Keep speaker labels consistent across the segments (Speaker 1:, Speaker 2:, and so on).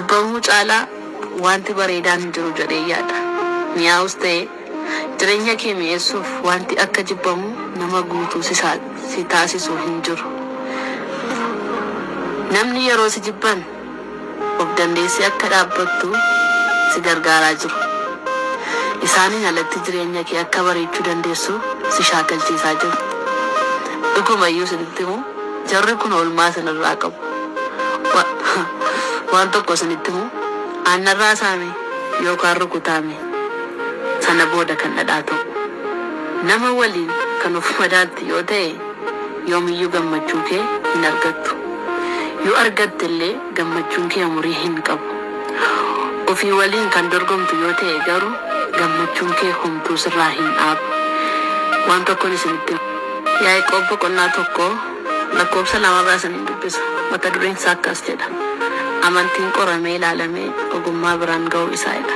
Speaker 1: Jibbamuu caalaa wanti bareedaan hin jiru jedhee yaada. Mi'aawus ta'e jireenya kee mi'eessuuf wanti akka jibbamuu nama guutuu si taasisu hin jiru. Namni yeroo si jibban of dandeessee akka dhaabbattu si gargaaraa jiru. Isaaniin alatti jireenya kee akka bareechuu dandeessu si shaakalchiisaa jiru. Dhugumayyuu isinitti himu jarri kun oolmaa isinirraa qabu. Waan tokko isinitti himu aannarraa saame yookaan rukutaame sana booda kan dhadhaa ta'u. Nama waliin kan of madaaltu yoo ta'e yoomiyyuu gammachuu kee hin argattu. Yoo argatte illee gammachuun kee umurii hin qabu. Ofii waliin kan dorgomtu yoo ta'e garuu gammachuun kee homtuu sirraa hin dhaabu. Waan tokkon isinitti hima. Yaaqoob boqonnaa 1 lakkoofsa 2 irraa isiniin dubbisa. Mata dureen isaa akkas jedha. Amantiin qoramee ilaalamee ogummaa biraan ga'uu isaa jedha.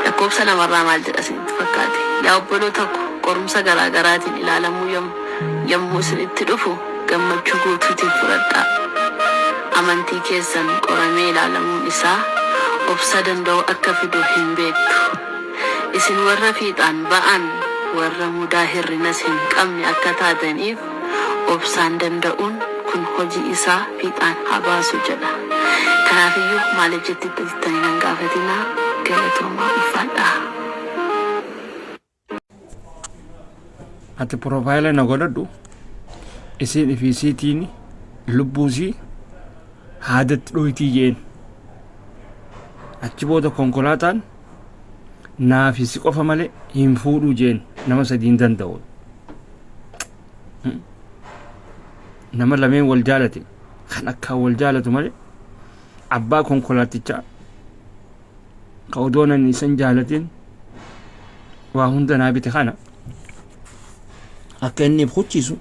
Speaker 1: Lakkoofsa 2 irraa maal jedha isinitti fakkaate? Yaa obboloota ko, qorumsa garaa garaatiin ilaalamuu yommuu isinitti dhufu gammachuu guutuutiin fudhadhaa. Amantii keessan qoramee ilaalamuun isaa obsa danda'uu akka fidu hin beektu. Isin warra fiixaan ba'an, warra mudaa hir'inas hin qabne akka taataniif obsaan danda'uun kun hojii isaa fiixaan haa baasu jedha. Kanaafiyyuu maaliif jettitta jettanii nan gaafatinaa. Galatoomaa ulfaadhaa.
Speaker 2: Ati piroofaayila na godhadhu isiin ifii isiitiin lubbuu isii haadatti dhoytii jeen. Achi booda konkolaataan naafi si qofa malee hin fuudhuu jeen nama sadii hin danda'u. Nama lameen wal jaalate kan akkaan wal jaalatu malee abbaa konkolaatichaa ka odoon ani isan jaalatin waa hunda naa bite kana akka inni if kuchiisu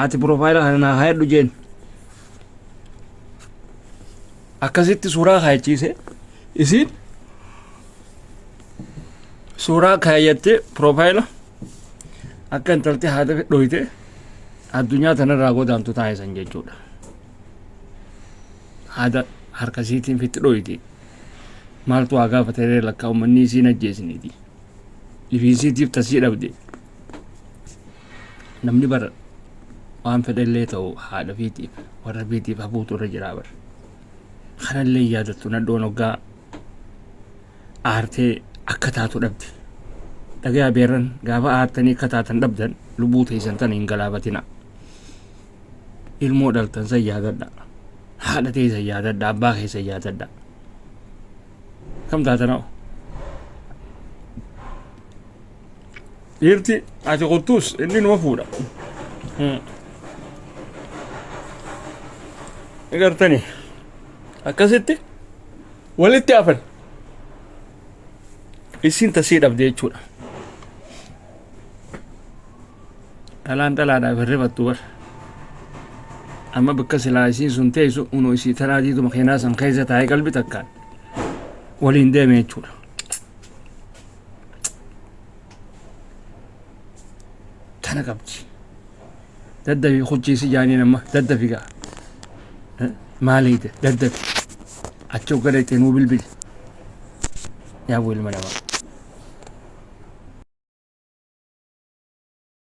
Speaker 2: ati piroofaayila kana naa kaayadhu jeen akkasitti suuraa kaayachiise isiin suuraa kaayattee piroofaayila akka intalti haadha dhoyte addunyaa tanarraa godaantu taasisan jechuudha. Haada harka isiitiin fitti dhoyti. Maaltu haa gaafate ree lakkaa uummanni isiin ajjeesniiti. Ifii isiitiif tasii dhabde. Namni bara waan fedhellee ta'u haadha fiitiif warra fiitiif hafuutu irra jiraa bara. Kanallee hin yaadattu nadhoon hoggaa aartee akka taatu dhabde. Dhagayaa beerran gaafa aartanii akka taatan dhabdan lubbuu teessan tana hin galaafatina. Ilmoo dhaltan san yaadadha. Haadha teessan yaadadha. Abbaa keessan yaadadha. Kam taatan hoo? Dhiirti ati kottuus inni numa fuudha. Agartani akkasitti walitti hafan. Isiin tasii dhabde jechuudha. Dhalaan dhalaadhaaf hin rifattu bar. Amma bakka silaa isiin sun teessu unoo isii tanaatiitu makiinaa san keessa taa'ee qalbi takkaan waliin deeme jechuudha. Tana qabdi. Daddafi kuchiisi jaaniin amma daddafi gaa. Maaliite daddafi. Achi hogga dhaqxee nuu bilbili. Yaa ilma namaa.